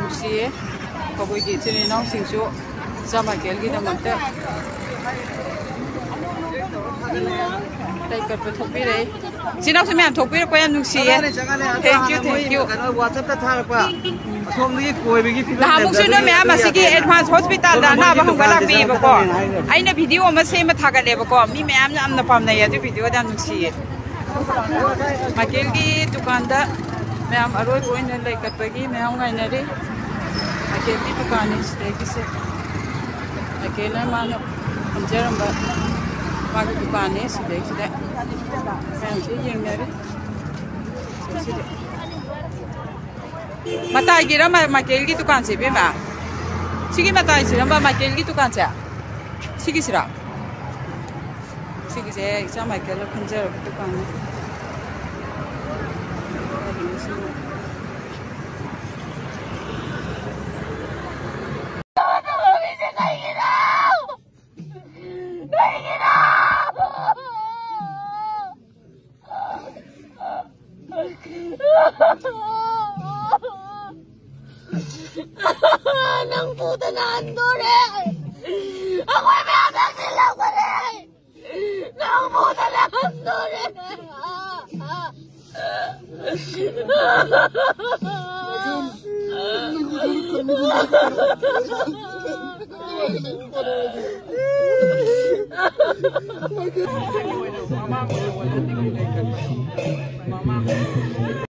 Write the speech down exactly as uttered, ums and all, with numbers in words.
ꯅꯨꯡꯁꯤꯌꯦ꯫ ꯑꯩꯈꯣꯏꯒꯤ ꯏꯆꯤꯜ ꯏꯅꯥꯎꯁꯤꯡꯁꯨ ꯏꯆꯥ ꯃꯥꯏꯀꯦꯜꯒꯤꯗꯃꯛꯇ ꯂꯩ ꯀꯠꯄ ꯊꯣꯛꯄꯤꯔꯛꯏ꯫ ꯏꯆꯤꯜ ꯏꯅꯥꯎꯁꯨ ꯃꯌꯥꯝ ꯊꯣꯛꯄꯤꯔꯛꯄ ꯌꯥꯝ ꯅꯨꯡꯁꯤꯌꯦ꯫ ꯆꯪꯉꯛꯑꯅꯤ, ꯆꯪꯉꯛꯑꯅꯤ꯫ ꯑꯗꯣ Thank you, ꯍꯥꯟꯅ ꯃꯣꯏ thank you꯫ ꯀꯩꯅꯣ WhatsApp-ꯇ ꯊꯥꯔꯛꯄ ꯑꯁꯣꯝꯗꯒꯤ ꯀꯣꯏꯕꯒꯤ ꯐꯤꯕꯝ ꯅꯍꯥꯟꯃꯨꯛꯁꯨ ꯂꯩꯕꯗꯣ ꯅꯣꯏ ꯃꯌꯥꯝ ꯑꯗꯨ ꯑꯁꯤꯒꯤ ꯌꯥꯗꯦ꯫ Advance Hospital-ꯗ ꯑꯗꯣ ꯃꯣꯏꯒꯤ ꯑꯅꯥꯕ ꯍꯪꯕ ꯗꯨꯀꯥꯟꯁꯦ ꯂꯥꯛꯄꯤꯌꯦꯕꯀꯣ꯫ ꯀꯩꯅꯣ ꯍꯥꯏꯅꯦꯕ꯫ ꯑꯩꯅ video ꯑꯃ ꯁꯦꯝꯃ ꯊꯥꯒꯠꯂꯦꯕꯀꯣ, ꯃꯤ ꯃꯌꯥꯝ ꯌꯥꯝꯅ ꯄꯥꯝꯅꯩ ꯑꯗꯨ video-ꯗꯣ, ꯌꯥꯝ ꯅꯨꯡꯁꯤꯌꯦ꯫ ꯃꯥꯏꯀꯦꯜꯒꯤ ꯗꯨꯀꯥꯟꯗ ꯃꯌꯥꯝ ꯑꯔꯣꯏꯕ ꯑꯣꯏꯅ ꯂꯩ ꯀꯠꯄꯒꯤ ꯃꯌꯥꯝ ꯉꯥꯏꯅꯔꯤ꯫ ꯃꯥꯏꯀꯦꯜꯒꯤ ꯗꯨꯀꯥꯟꯅꯤ ꯁꯤꯗꯒꯤꯁꯦ꯫ ꯃꯥꯏꯀꯦꯜꯅ ꯃꯥꯅ ꯐꯝꯖꯔꯝꯕ ꯃꯥꯒꯤ ꯗꯨꯀꯥꯟꯅꯤ ꯁꯤꯗꯩꯁꯤꯗ ꯃꯌꯥꯝꯁꯦ ꯌꯦꯡꯅꯔꯤ꯫ ꯁꯤꯗ꯫ ꯃꯇꯥꯏꯒꯤꯔ ꯃꯥ-, ꯃꯥꯏꯀꯦꯜꯒꯤ ꯗꯨꯀꯥꯟꯁꯦ, ꯏꯕꯦꯝꯃ? ꯁꯤꯒꯤ ꯃꯇꯥꯏꯁꯤꯔꯝꯕ ꯃꯥꯏꯀꯦꯜꯒꯤ ꯗꯨꯀꯥꯟꯁꯦ? ꯁꯤꯒꯤꯁꯤꯔꯣ? ꯁꯤꯒꯤꯁꯦ ꯏꯆꯥ ꯃꯥꯏꯀꯦꯜꯅ ꯐꯝꯖꯔꯕ ꯗꯨꯀꯥꯟꯅꯤ꯫ ꯅꯪ ꯄꯨꯗꯅ ꯍꯟꯗꯣꯔꯦ꯫ ꯑꯩꯈꯣꯏ ꯃꯌꯥꯝ ꯅꯪꯁꯤꯜꯂꯛꯄꯅꯦ꯫ ꯅꯪ ꯄꯨꯗꯅ ꯍꯟꯗꯣꯔꯦ꯫